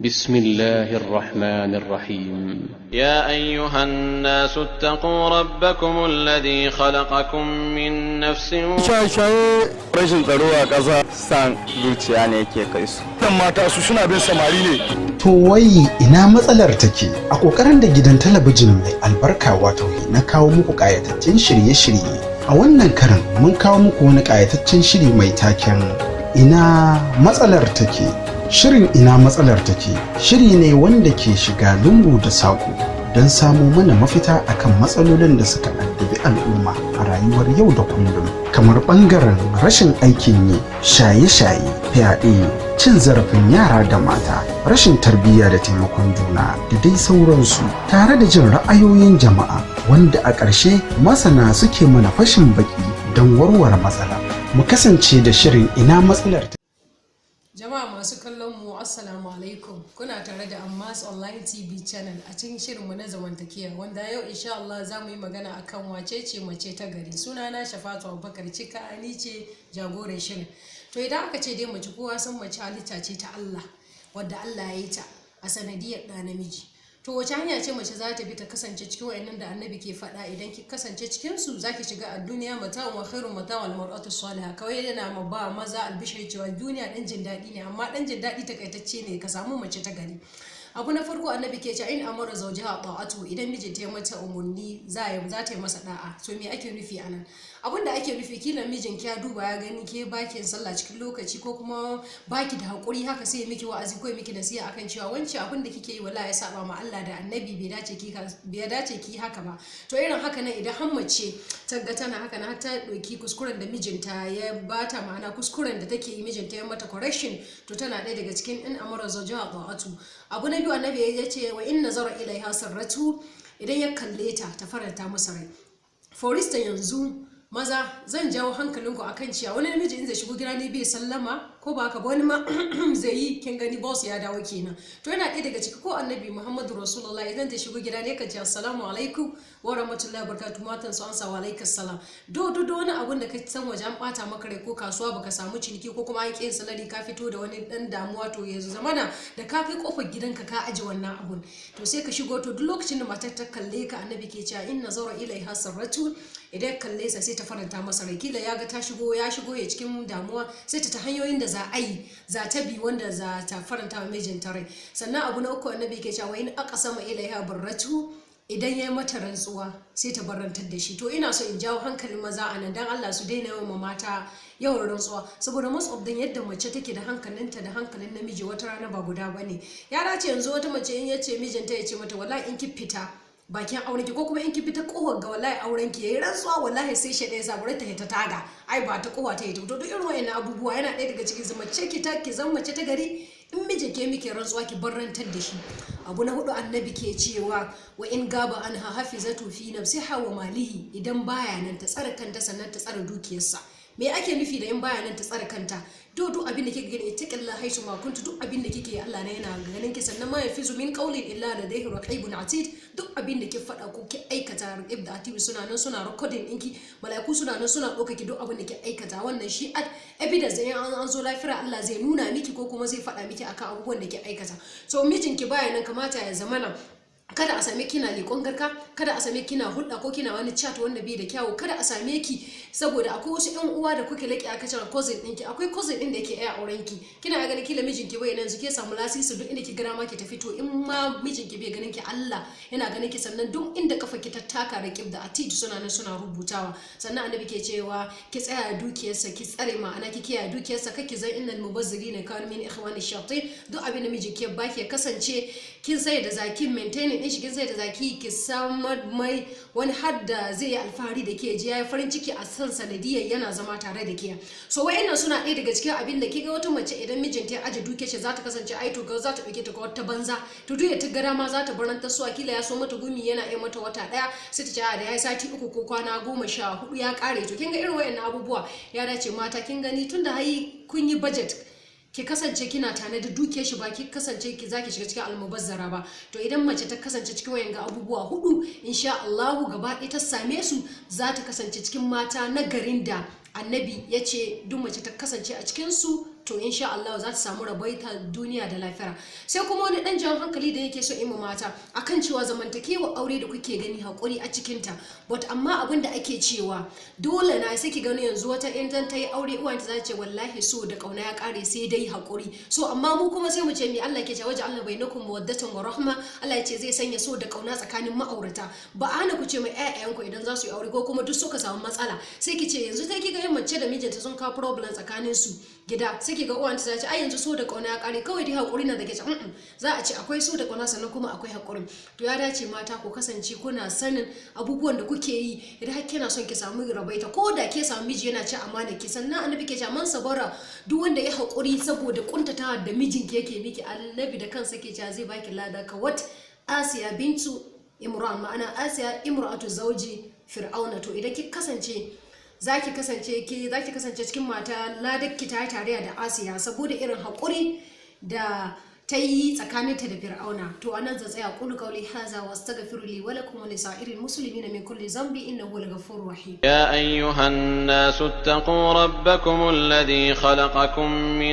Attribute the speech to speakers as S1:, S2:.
S1: بسم الله الرحمن الرحيم.
S2: يا أيها الناس اتقوا ربكم الذي خلقكم من نفس
S3: Shaye-shaye,
S4: Rashin tsaro a ƙasa, san zuciya ne yake kai su.
S3: Nan mata su suna bin samari ne.
S5: To wai ina matsalar take? A ƙoƙarin da gidan talabijin mai albarka wato na kawo muku ƙayataccen shirye-shirye. A wannan karan mun kawo muku wani ƙayataccen shiri mai taken "Ina matsalar take". Shirin "Ina matsalar take" shiri ne wanda ke shiga lungu da saƙo don samo mana mafita akan matsalolin da suka addabi al'umma a rayuwar yau da kullum, kamar ɓangaren rashin aikin yi, shaye-shaye, fyaɗe, cin zarafin yara da mata, rashin tarbiyya da taimakon juna da dai sauransu, tare da jin ra'ayoyin jama'a, wanda a ƙarshe masana suke mana fashin baki don warware matsala. Mu kasance da shirin "Ina matsalar".
S6: Jama'a masu kallon mu, Assalamu alaikum. Kuna tare da Ammas Online TV channel a cikin shirinmu na zamantakewa, wanda yau insha Allah za mu yi magana akan wace ce mace ta gari. Sunana Shafatu Abubakar Cika, ni ce jagoran shirin. To idan aka ce dai mace, kowa san mace halitta ce ta Allah, wadda Allah ya yi ta a sanadiyar ɗa namiji. To wace hanya ce mace za ta bi ta kasance cikin wayannan da Annabi ke faɗa, idan ki kasance cikin su zaki shiga a duniya mata'un wa khairun mata'un al-mar'atu salihah? Kawai yana ma ba maza albishir cewa duniya dan jin daɗi ne, amma dan jin daɗi takaitacce ne, ka samu mace ta gari. Abu na farko, Annabi ke cewa in amara zawjaha ta'atu, idan mijinta ya mata umurni za ta yi masa da'a. To me ake nufi anan? Abin da ake nufi, kila mijinki ya duba ya gani ke baki sallah cikin lokaci ko kuma baki da hakuri haka, sai ya miki wa'azi ko ya miki nasiha akan cewa wancan abin da kike yi wallahi ya saba ma Allah da Annabi, bai dace ki haka ba. To irin haka nan, idan har mace ta ga tana haka nan, har ta ɗauki kuskuren da mijinta ya bata, ma'ana kuskuren da take yi mijinta ya mata correction, to tana ɗaya daga cikin in amara zawjaha ta'atu. Abu na biyu, Annabi ya ce wa in nazara ilaiha sarratu, idan ya kalle ta ta faranta masa rai. For instance, yanzu maza zan jawo hankalinku akan cewa wani namiji in zai shigo gida ne bai sallama, ko ba haka ba? Wani ma zai yi, kin gani boss ya dawo kenan. To yana ɗaya daga ciki, ko Annabi Muhammadu Rasulullah idan zai shigo gida ne kan ce "Assalamu alaikum wa rahmatullahi wa barakatuh", matan su ansa, "Wa alaikas salam". Do do do wani abun da ka san waje an bata maka rai, ko kasuwa baka samu ciniki, ko kuma an ƙi salari, ka fito da wani dan damuwa, to yanzu zamana da ka kai kofar gidanka ka aje wannan abun, to sai ka shigo. To duk lokacin da matar ta kalle ka, Annabi ke cewa in nazara ilaiha sarratu, idan kalle sa sai ta faranta masa rai. Kila ya ga ta shigo, ya shigo ya cikin damuwa, sai ta hanyoyin da za a yi, za ta bi wanda za ta faranta wa mijinta rai. Sannan abu na uku, Annabi ke cewa in aqsama ilaiha barratu, idan ya yi mata rantsuwa sai ta barantar da shi. To ina so in jawo hankalin maza a nan, dan Allah su daina yawan mata yawan rantsuwa, saboda most of them yadda mace take da hankalinta da hankalin namiji wata rana ba guda bane. Ya dace yanzu wata mace in yace mijinta ya ce mata, "Wallahi in ki fita bakin auren ki, ko kuma in ki fita kohar ga, wallahi auren ki," yayi rantsuwa, wallahi sai shi ɗaya sabuwar ta ta taga, ai ba ta kowa ta yi. To duk irin wayannan abubuwa yana ɗaya daga cikin mace ki ta ki zama mace ta gari, in mijin ke miki rantsuwa ki barrantar da shi. Abu na hudu, Annabi ke cewa wa in gaba anha hafizatu fi nafsiha wa malihi, idan baya nan ta tsare kanta, sannan ta tsare dukiyarsa. Me ake nufi da in baya nan ta tsare kanta? Duk abin da kike gani, ittaqillah haisu ma kuntu, duk abin da kike, Allah ne yana ganin ki. Sannan ma yafizu min qawlin illa ladayhi raqibun atid, duk abin da ki faɗa ko ki aikata, raqib da atid suna nan suna recording ɗinki, mala'iku suna nan suna ɗauka ki duk abin da ki aikata. Wannan shi evidence da an zo lafira Allah zai nuna miki ko kuma zai faɗa miki akan abubuwan da ki aikata. So mijinki baya nan, kamata ya zamana kada a same kina leƙon garka, kada a same kina hulɗa ko kina wani chat wanda bai da kyawu, kada a same ki, saboda akwai wasu ƴan uwa da kuke laƙi aka cewa cousin ɗinki, akwai cousin ɗin da yake iya auren ki. Kina ganin kila mijinki bai nan, yanzu ke samu lasisi duk inda ki gara ma ki tafi. To in ma mijinki bai ganin ki, Allah yana ganin ki. Sannan duk inda kafa ki ta taka, raqib da atid suna nan suna rubutawa. Sannan Annabi ke cewa ki tsaya dukiyarsa, ki tsare, ma'ana ki kiyaye dukiyarsa, kake zan innal mubazzirina kanu min ikhwani shayatin. Duk abin da mijinki ya baki, ya kasance kin sai da zaki maintain din shi, kin sai da zaki ki samar mai wani har da zai yi alfahari da ke, ji yayi farin ciki a san sanadiyar yana zama tare da ke. So wayannan suna ɗaya daga cikin abin da kiga wata mace idan mijinta ya aje duke shi za ta kasance ai to ga za ta ɗauke ta ga wata banza, to duk ta gara ma za ta baranta su. Kila ya so mata gumi yana iya mata wata ɗaya, sai ta ce a da ya sati 3 ko kwana 14 ya ƙare. To kin ga irin wayannan abubuwa ya dace mata, kin gani tunda hai kun yi budget, ki kasance kina tare da dukiyar shi, ba ki kasance ki zaki shiga cikin almubazzara ba. To idan mace ta kasance cikin wayanga abubuwa hudu, insha Allahu gaba ɗaya ta same su, za ta kasance cikin mata na garin da Annabi ya ce duk mace ta kasance a cikin su. To insha Allah za ta samu rabaita duniya da lafiya. Sai kuma wani dan jan hankali da yake so imu mata akan cewa zamantakewa aure da kuke gani, hakuri a cikin ta. But amma abin da ake cewa dole na sai ki gani yanzu wata in ta yi aure, uwanta za ta ce wallahi so da kauna ya kare, sai dai hakuri. So amma mu kuma sai mu ce, me Allah ke ce? Waje Allah bainakum mawaddatan wa rahma. Allah ya ce zai sanya so da kauna tsakanin ma'aurata. Ba a hana ku ce mai ƴaƴayanku idan za su yi aure ko kuma duk suka samu matsala, sai ki ce yanzu sai ki ga mace da mijinta sun kawo problem tsakanin su gida, sai ki ga uwanta ta ce ai yanzu so da kauna ya kare, kawai dai hakuri na da ke ce. Za a ce akwai so da kauna, sannan kuma akwai hakuri. To ya dace mata ku kasance kuna sanin abubuwan da kuke yi idan har kina son ki samu rabaita, ko da ke samu miji yana ci amana ki. Sannan annabi ke ce man sabara, duk wanda ya hakuri saboda kuntatawa da mijinki yake miki, annabi da kansa ke cewa zai baki lada ka wat Asiya bintu Imran, ma'ana Asiya imra'atu zauji Fir'auna. To idan ki kasance zaki kasance ki zaki kasance cikin mata ladakki ta tarayya da Asiya saboda irin haƙuri da ta yi tsakaninta da Fir'auna. To anan zan tsaya. Qulu qawli hadha wastaghfiru li wa lakum wa lisa'iril muslimina min kulli dhanbi, innahu huwal ghafurur rahim.
S2: يا أيها الناس اتقوا ربكم الذي خلقكم من